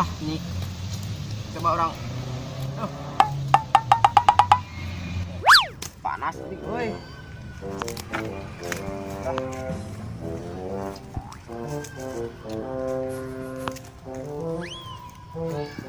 Ah, nih. Coba orang. Panas nih, woi.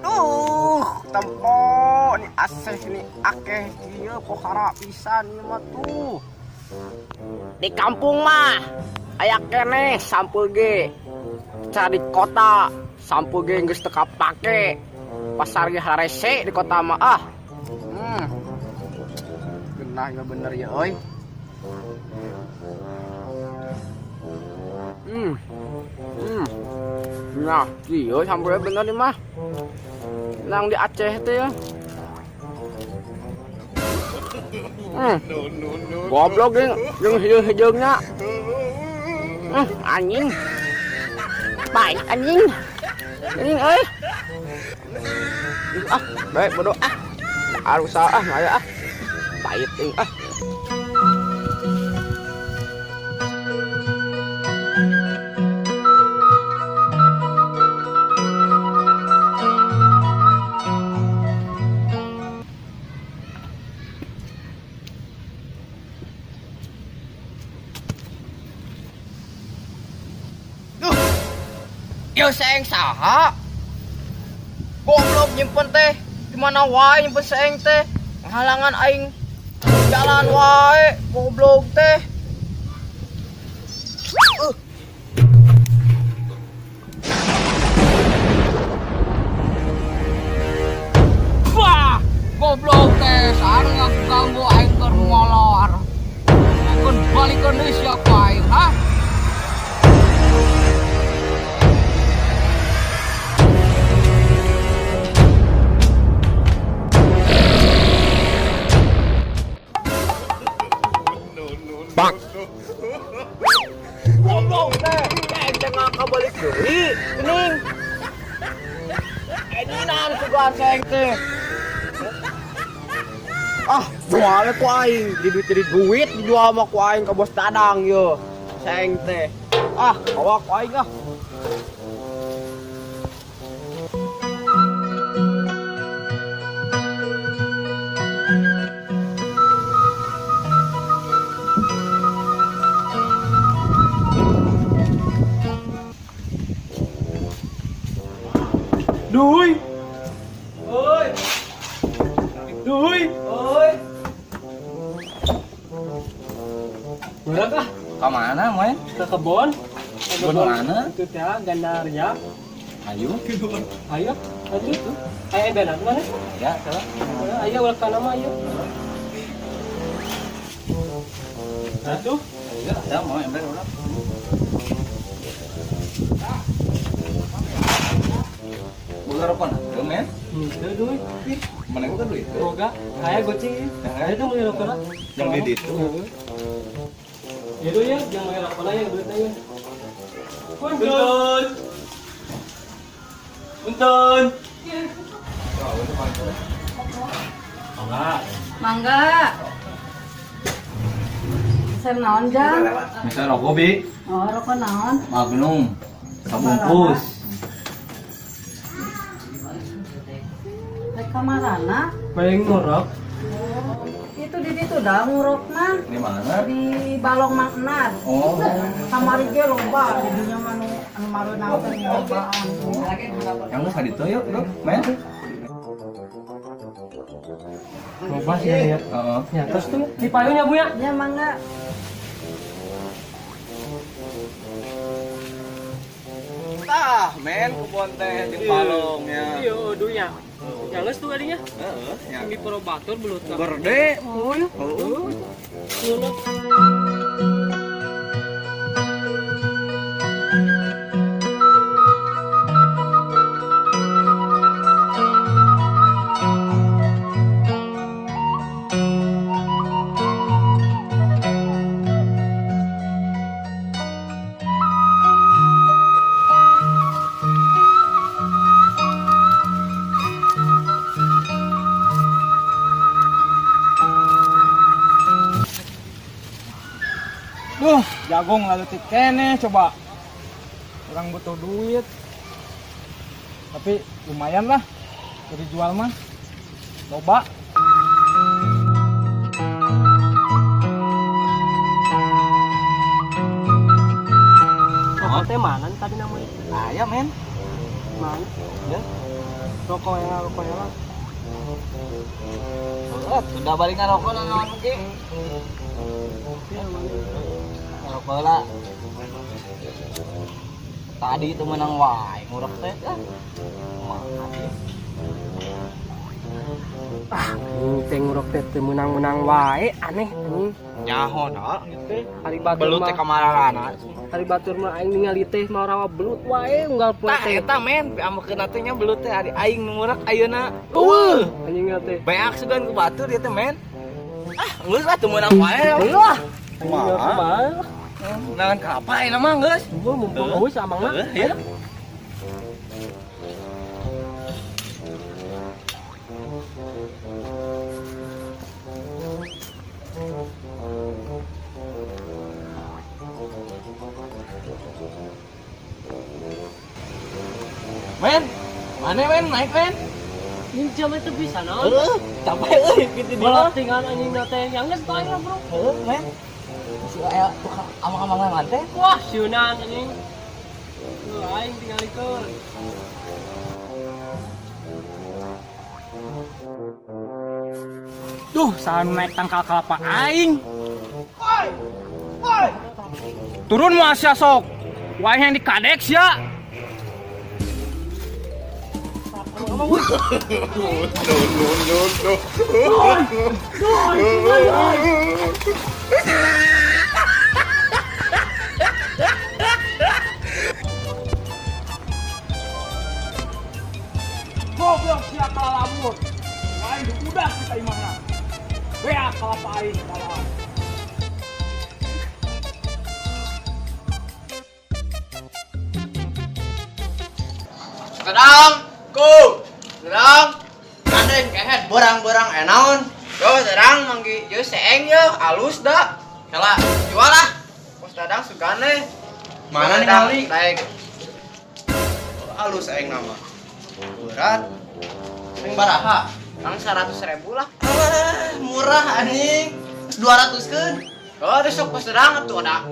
Tuh, tempo nih AC nih akeh kieu pohara pisan ieu mah tuh. Di kampung mah aya keneh sampeu ge. Cara di kota sampeu ge geus teu kapake. Pasar ge harese di kota mah ah. Genah ya bener ya euy. Nah, iya sampeu bener nih mah. Nang di Aceh teh ya. Goblok jeung hideung-hideungna. Anjing. Baik anjing. Anjing euy. Ah, baik bodoh ah. Arusa ah, maya ah. Pahit ting ah. Duh. Yo seeng saha? Goblok nyimpen teh. Di mana wae nyimpen seeng teh? Halangan aing jalan wae goblok teh. Wah, goblok teh sareng aku ganggu aing keur molor. Mun balikeun deui sia ku aing, ha? Bang. Goblok teh, aing teh ngaka balik deui, geuning. Edinan sugan aing teh. Ah, jualnya ku aing, di duit jadi duit dijual mah ku aing ka bos Dadang ye. Saeng teh. Ah, bawa ku aing ah. Duy. Oi. Duy. Oi. Berat ah. Ke mana, Moen? Ke kebun. Kebun mana? Itu teh Gandaria. Ayo. Ayo, atuh. Ayo benar mana? Ya, salah. Ayo ulah kana mah ayo. Atuh. Ya, ada mau ember ulah. Boga rokok tuh, men. Itu duy. Mana gua kan duit. Boga. Aya goceng. Ayo tuh meuli rokok. Yang di ditu. Itu ya, yang meuli rokok yang duitnya ya. Punten. Punten. Mangga. Mangga. Sen naon jang? Misal rokok, Bi. Oh, rokok naon? Magnum. Sabungkus. Rek kamarana? Paling ngorok. Oh, itu di ditu dah ngurokna. Di mana? Di Balong Mang Enad. Oh. Kamari ge loba di dinya mah nu anu mareunang teh lobaan. Yang geus ka ditu yuk, Bro. Men. Loba sih ya. Heeh. Ya, terus tuh di payungnya Bu ya. Ya mangga. Tah, men kebon teh jeung balongnya. Iya, dunya. Yang geus tuh adinya. Heeh, ya. Di Probatur belut. Gerde. Oh, iya. Heeh. Duh, jagung lalu keneh coba. Orang butuh duit. Tapi lumayan lah. Jadi jual mah. Loba. Rokok teh mana tadi namanya? Aya men. Mana? Ya. Rokok yang rokok yang. Sudah balik ngarokok lah naon ki. Ngarokok lah. Tadi itu menang wae ngurek teh. Makasih. Ah, ini teh ngurek teh teu menang-menang wae, aneh anjing. Nyaho na gitu. Hari batur Belut teh mah, kamarana. hari batur mah aing ningali teh mau rawa belut wae unggal poe Tah teh. eta men, amekeun teh nya belut teh ari aing nu ngurek ayeuna. Eueuh. Anjing teh. Beak sugan ku batur ieu teh men. Ah, geus lah teu meunang wae. Belut lah. Kumaha? Nangan kelapa ayeuna mah geus. Gua mumpung eueuh sama mah. Heuh, ya. Men, mana men naik men? Minjam itu bisa naon? Heuh, capek euy kitu di Bola mah. tinggal anjing teh yang geus tah lah, Bro. Heuh, men. Si aya tukang amang-amangan teh. Wah, sieunan anjing. Tuh aing tingalikeun. Duh, salah naik tangkal kelapa aing. Turun moal sia sok. Wae yang dikadek sia. Goblok sia kalalabur. Wae udah kita imahna. Bea kelapa aing kalah. Sedang, ku. Sedang. Gandeng kehet borang-borang enaon. Yo sedang manggi yo seeng yo alus da. Kela jual lah. Pos dadang sugane. Mana Dadang ningali? Daek. Alus aing nama. Berat. Aing baraha. Kang 100.000 lah. Alah, murah anjing. 200 keun. Oh, terus sok pos dadang atuh ada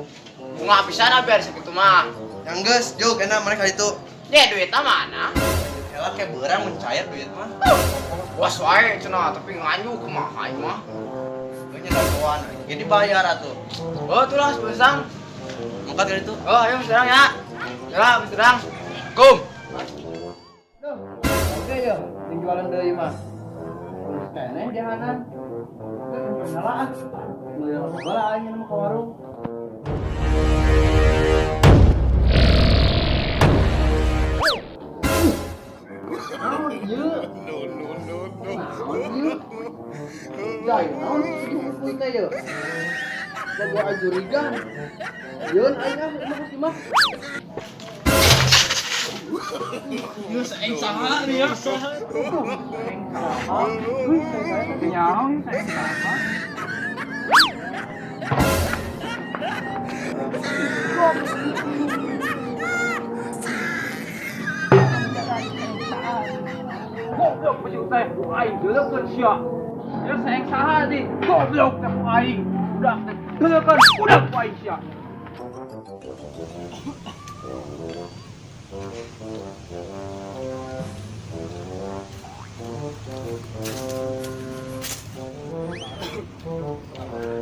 bunga pisan ah biar segitu mah. Yang geus, jog enak mereka itu. Ya duitnya mana? Elah kayak berang mencair duit mah. Wah, wae cenah tapi nganyu kumaha ieu mah. Gue nyedakoan. Jadi bayar atuh. Oh, tuh lah sedang. Mangkat kali itu. Oh, ayo sedang ya. Jalan sedang. Kum. Oke yo, yang jualan deui mah. Terus keneh jahanan. Salah ah. Beli bola aing mah ke warung. Naon ieu? No no no no. Naon ieu? Jai, naon ieu kuy teh ieu? Bawa ajurigan. Yeun aing ah imah imah. Geus aing saha nih ya. Nyaong aing saha. Goblok baju teh ku aing deuleukeun sia. Geus aing saha di goblok teh ku aing. Budak teh deuleukeun budak ku aing sia.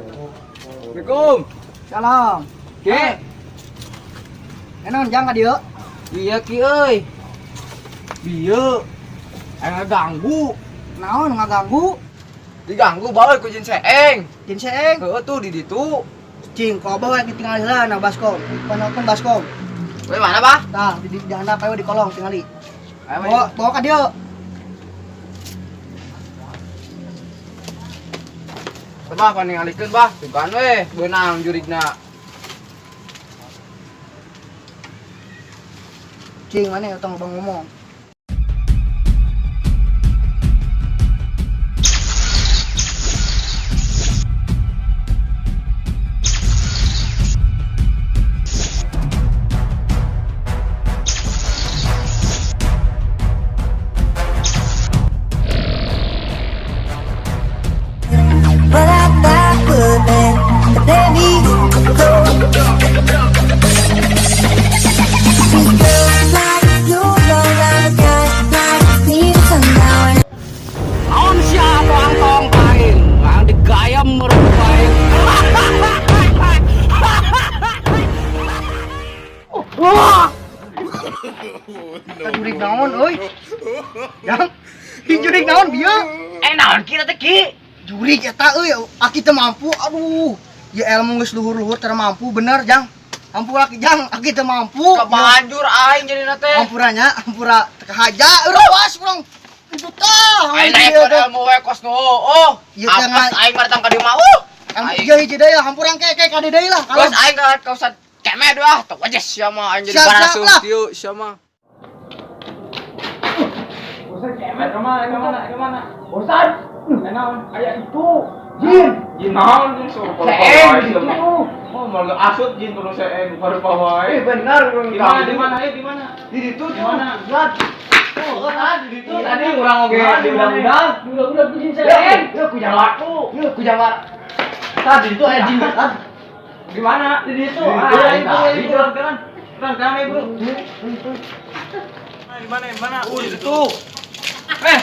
Assalamualaikum. Salam. Ki. Enon jang ka dieu. Iya ki euy. Bieu. Aing ngaganggu. Naon ngaganggu? Diganggu bae ku jin seeng. Jin seeng. Heueuh tuh di ditu. Cing, ku abah we ditinggal heula na baskom. Panokeun baskom. Weh mana, Bah? Tah, di handap ayo di kolong tingali. Ayo Bawa bawa ka dieu. Bah, paningalikeun, Bah. Sugan we beunang jurigna. Cing, mana tong bang ngomong. Jang. Hi jurig naon bieu? Eh naon kita teh Ki? Jurig eta euy, aki teu mampu. Aduh. Ya ilmu geus luhur-luhur teu mampu bener, Jang. Ampura ki Jang, aki teu mampu. Kebanjur aing jadi teh. Ampuranya, ampura teu kahaja, rawas urang. Itu tah. Aing naik ke ilmu we kos nu. Oh, Ieu teh apes aing mah datang ka dieu mah. Ilmu ieu hiji deui lah, hampura ke ke ka deui lah. Terus aing ka Ustad Kemed ah, tok aja sia mah aing jadi Siap, siap barasuh lah. kieu sia mah. Ustad Kemed kemana kemana kemana? Ustad, naon? Aya itu. Jin, jin naon jin suruh Seeng, sia mah. Oh, malah asut jin kudu seeng paru wae. Bener Di mana di mana eh di mana? Di ditu Di mana? Oh, di ditu tadi urang oge Di diundang-undang. Udah jin seeng. Yeuh ku jalaku. Yeuh ku jawara. Tadi itu aya jin kan. Di mana? Di situ. Di Ah, situ, itu di itu rangkaian. Rangkaian ibu. Di mana? Di mana? Oh, di situ. Eh,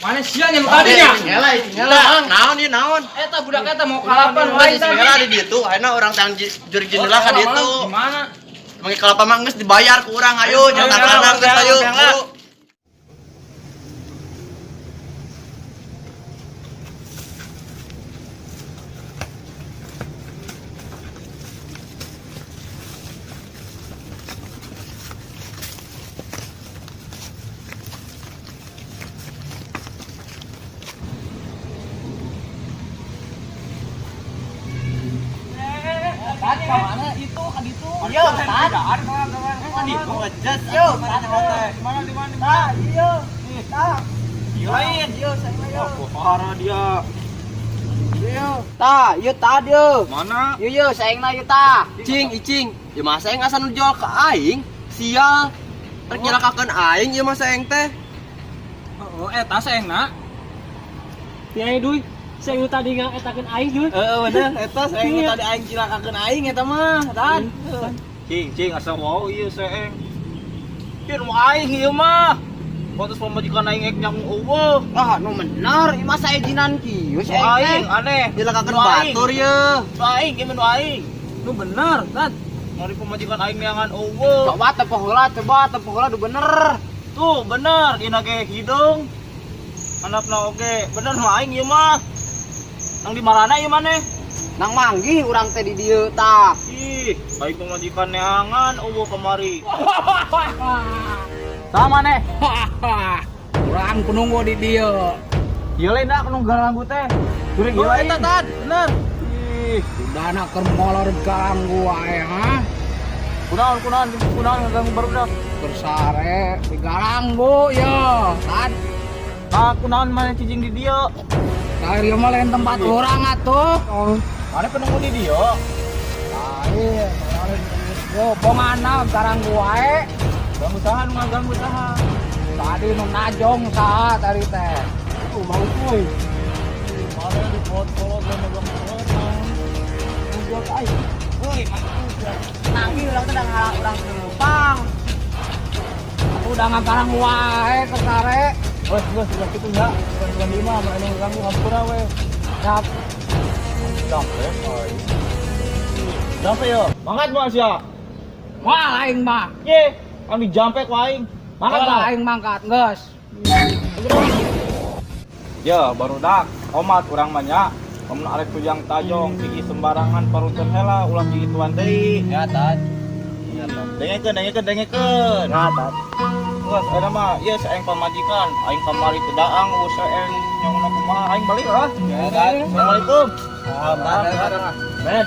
mana sia nya nu tadi nya? Nyala, nyala. Naon ieu naon? Eta budak eta mau kalapan wae Wah, nyala di ditu, ayeuna urang tang jurig jendela ka ditu. Di mana? Mangke kalapa mah geus dibayar ku urang, ayo jangan tangkrana geus ayo. Buru. Tadi mana itu ka ditu. Iya, tadi. Di yo, Di mana? Di mana? Tah, iya. Tah. Lain. Iya, saya mah yo. Parah dia. Iya. Tah, ieu tadi yo. Mana? Ieu ieu saengna ieu tah. Cing, icing. Ya masa aing asa nu jual ka aing? Sial. Rek nyelakakeun aing ieu mah saeng teh. Oh, eta saengna. Piai duy. Seeng nu tadi ngetakeun aing duy. Heeh, bener. Eta saeng nu tadi aing cilakakeun aing eta mah, Tan. Cing, cing asa wow ieu saeng. Ieu nu aing ieu mah. Pantes pamajikan aing ek nyang eueuh. Ah, nu bener, ieu mah saejinan kieu Nu saeng aing teh. aneh. Nyelakakeun Nu aing. batur ye. Nu aing ieu mah nu aing. Nu bener, Tan. Mari pamajikan aing neangan eueuh. Coba tepoh heula, coba tepoh heula du bener. Tuh bener, dina ge hidung. Anakna oge, bener nu aing ieu mah. Nang di marana ieu maneh? Nang manggih urang teh di dieu tah. Ih, baik pamajikan neangan eueuh kamari. Sama maneh. Urang penunggu di dieu. Ieu lain dah nu ganggu teh. Jurig ieu Oh, lain. eta Tan, bener. Ih, Udahna keur molor ganggu wae, ha? kunaon kunaon kunaon ngaganggu barudak. Keur sare digalanggu yo, Tan. Ah, kunaon maneh cicing di dieu? Tah ieu mah lain tempat urang atuh. Maneh penunggu di dieu. Lain, lain yo pongana garanggu wae. Ganggu saha nu ngaganggu saha? Tadi nu najong saha tadi teh. Oh, mau kuy. Maneh dikolot-kolot dan megang kolot. Jual ka aing. Woi, nangih urang teh da ngalah urang leumpang. Aku udah ngagarang wae keur sare. Wes, wes, udah kitu nya. Bukan lima, maneh ngaganggu hampura we. Siap. Sampai, aing. Sampai yo. Mangkat moal sia. Moal aing mah. Ye, kami jampe ku aing. Mangkat Moal moal. aing mangkat geus. Ya, barudak. Omat urang mah nya. Lamun arek tujang tajong tinggi sembarangan paruncen heula ulah kikituan deui. Ya, Tan. Dengekeun, dengekeun, dengekeun. Nah, tah. Geus ayeuna mah ieu saeng pamajikan, aing kamari teu daang eueuh saeng nyauna kumaha aing balik ah. Ya, Tan. Assalamualaikum. Tan, Tan. Men.